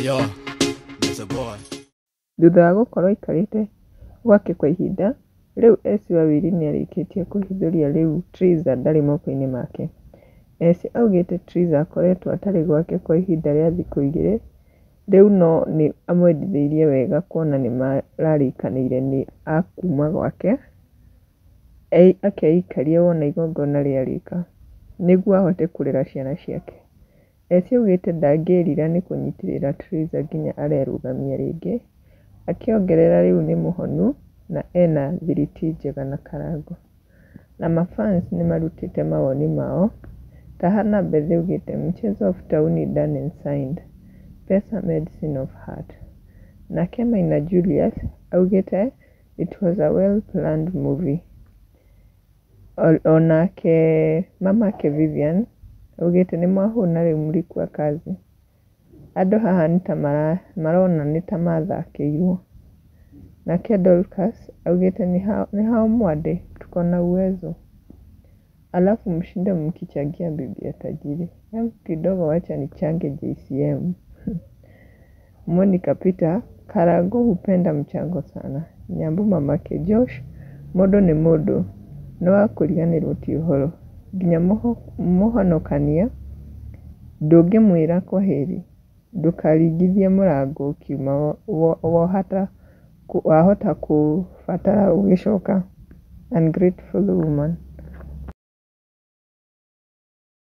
Yo, Mr. Boy. Thutha wa gũkorwo aikarĩte gwake kwa ihinda, rĩu Essy Wawiri nĩarĩkĩtie kũhithũria rĩu Triza ndarĩ moko-inĩ make. Essy augĩte Triza akoretwo atarĩ gwake kwa ihinda rĩa thikũ 2 rĩu no nĩ amwendithĩirie wega kuona nĩmararĩkanĩire nĩ akuma gwake akeikarie wona igongona rĩarĩka nĩguo ahote kũrera ciana ciake. Essy augĩte ndangĩrira nĩ kũnyitĩrĩra Triza nginya arerũgamia rĩngĩ, akĩongerera rĩu nĩ mũhonu na ena thiriti njega na Karangũ. Na mafans nĩmarutĩte mawoni mao ta Hannah Beth augĩte mchezo of tauni done and signed, pesa medicine of heart. Nake Maina Julius augĩte it was a well planned movie. Onake mamake Vivian augĩte nĩmwahũna rĩu mlikuwa kazi. Andũ haha nĩ ta marona nĩ ta mathakĩirwo. Nake Dorcas augĩte nĩ hao mwande tuko na uwezo. Alafu mshinde mkichangia bibi ya tajiri. Yangu kidogo wacha nichange JCM. Monica Peter, Karango hupenda mchango sana. Nyambu mamake Josh, mũndũ nĩ mũndũ, nĩ wa kũriganĩrwo ti ũhoro. Nginya mũhonokania ndũngĩmwĩra kwaheri. Ndũkaringithie mũrango ũkiuma wahota kũũbatara ũgĩcoka. Ungrateful woman.